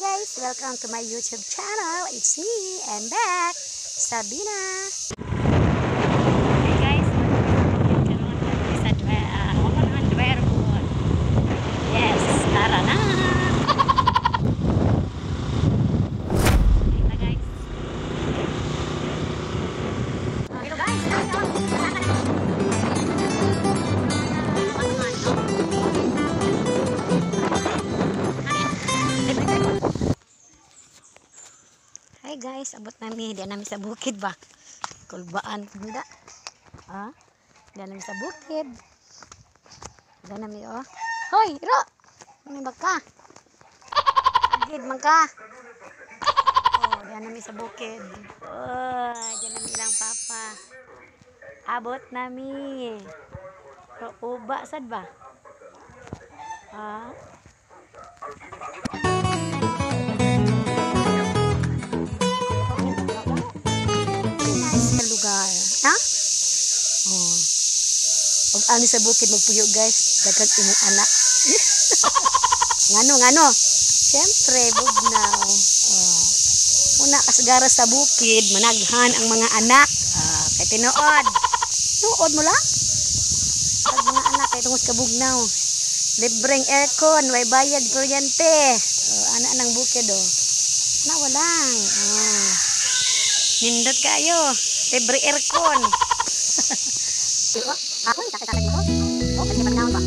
Guys! Welcome to my YouTube channel. It's me, I'm back, Sabina. Hey guys, sa Duero. Yes, tara na! Kita, guys. Hello guys! Hi guys, abot nami, di nami sa bukid ba? Kulbaan punda. Ah, di nami sa bukid. Di nami oh. Hoy, ro. May baka. Agid man ka. Oh, di nami sa bukid. Oh, di nami ilang papa. Abot nami. Ro uba sad ba? Ah. Lugar. Ha? Oh. Og ani sa bukid magpuyo guys, daghang imong anak. Ngano ngano? Siyempre bugnaw. Oh. Una kasagara sa bukid, managhan ang mga anak. Ah, kay tinuod. Tinuod mo lang. Pag mga anak kay tungod ka bugnaw. Libreng aircon, way bayad kuryente. Oh, ana nang bukid oh. Na walang. Oh. Nindot kayo. Libre aircon. Ako, sakit-sakit mo. Oh, kasi pag ba?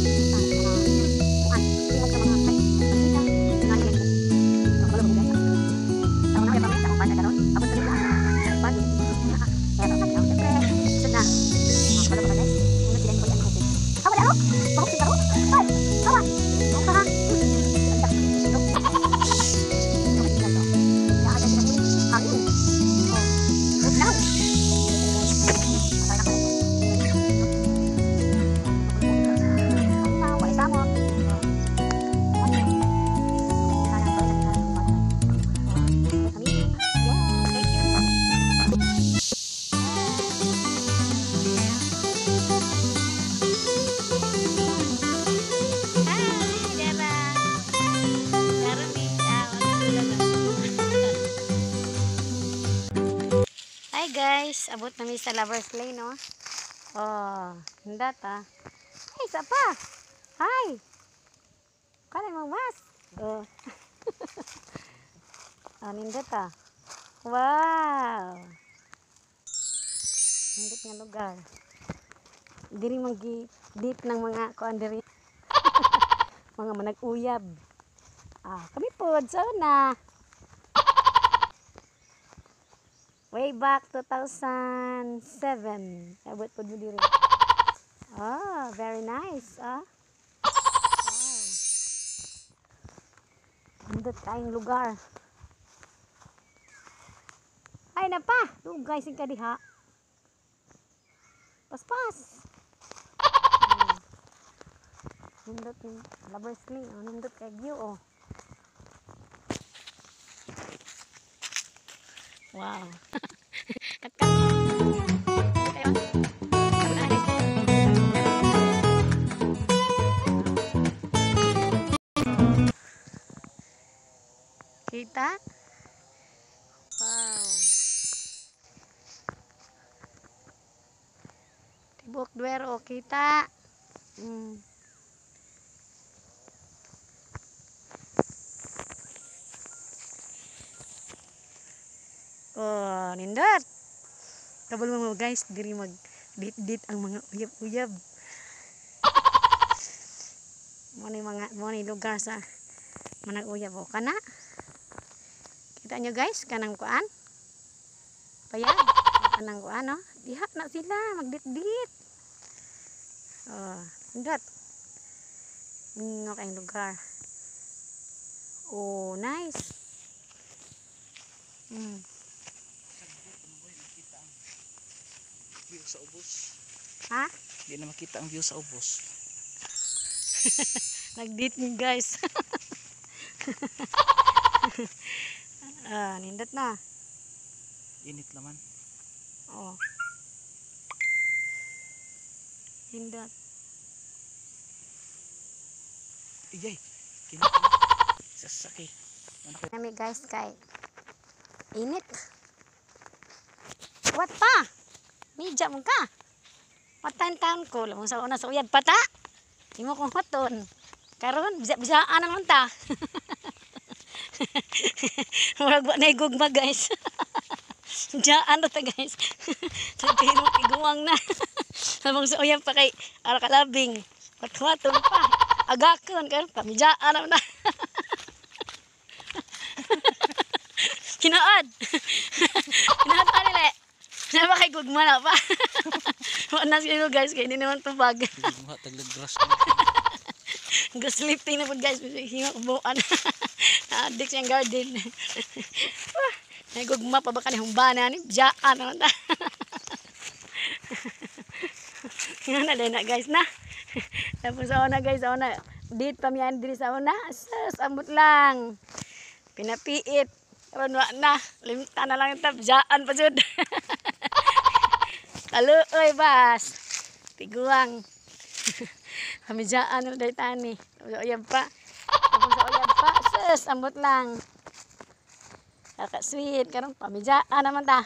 Hi guys, abot nami sa Lover's Lane, no? Oh, hindot ah. Ay, isa pa. Hi. Kala mo mas. Oh. Ah, nindot ah. Wow. Nindot nga lugar. Diri magi deep ng mga kuan diri. Mga manag-uyab. Ah, kami pod so na. Way back 2007. Abot pod mo diri. Oh, very nice, ah. Wow. Nindot tayong lugar. Ay na pa. Dugay sing kadiha. Paspas. Nindot ni Lover's Lane. Oh, nindot kay view oh. Wow. Kat-kat. Kita? Wow. Tibok Duero, kita. Oh, nindot. Kabalo mo guys, diri mag dit-dit ang mga uyab-uyab. Mo ni mga mo ni lugar sa manag-uyab o kana. Kita nyo guys, kanang kuan. Payag, kanang kuan no. Diha na sila magdit-dit. Oh, nindot. Mingo kayong lugar. Oh, nice. View sa ubos. Ha? Hindi na makita ang view sa ubos. Nag-date ni guys. Ah, nindot na. Init naman. Oh. Nindot. Iyay. Kinit. Sasakay. Kami, guys, kay init. What pa? Midya mo ka. Watan taon ko lamang sa una sa uyab pata. Imo kong hoton. Karon bisa-bisaan naman ta. Murag wa na gugma, guys. Diyan na ta, guys. Sabihin mo tiguang na. Habang sa uyab pa kay ara kalabing. Watwaton pa. Agakon karon pamidyaan naman na. Kinaad. Kinaad pa nila. Na ba kay gugma na pa? Wa na siguro, guys, kay hindi naman tubag. Mga taglag grass na. Go sleeping na po, guys. Hinga kubuan. Na-addict siyang garden. Ah, nagugma pa ba ka ni humbana ni? Diyaan naman ta. Nga na din na, guys, na. Tapos sa una, guys, sa una. Dit pa miyan diri sa una. Sus, ambot lang. Pinapiit. Karon wa na. Limta na lang tab. Diyaan pa jud. Kaluoy bas. Tiguang. Pamidyaan na dahil tani. Tapos sa uyab pa. Tapos sa uyab pa. Sus, ambot lang. Kaka-sweet. Karon pamidyaan naman ta.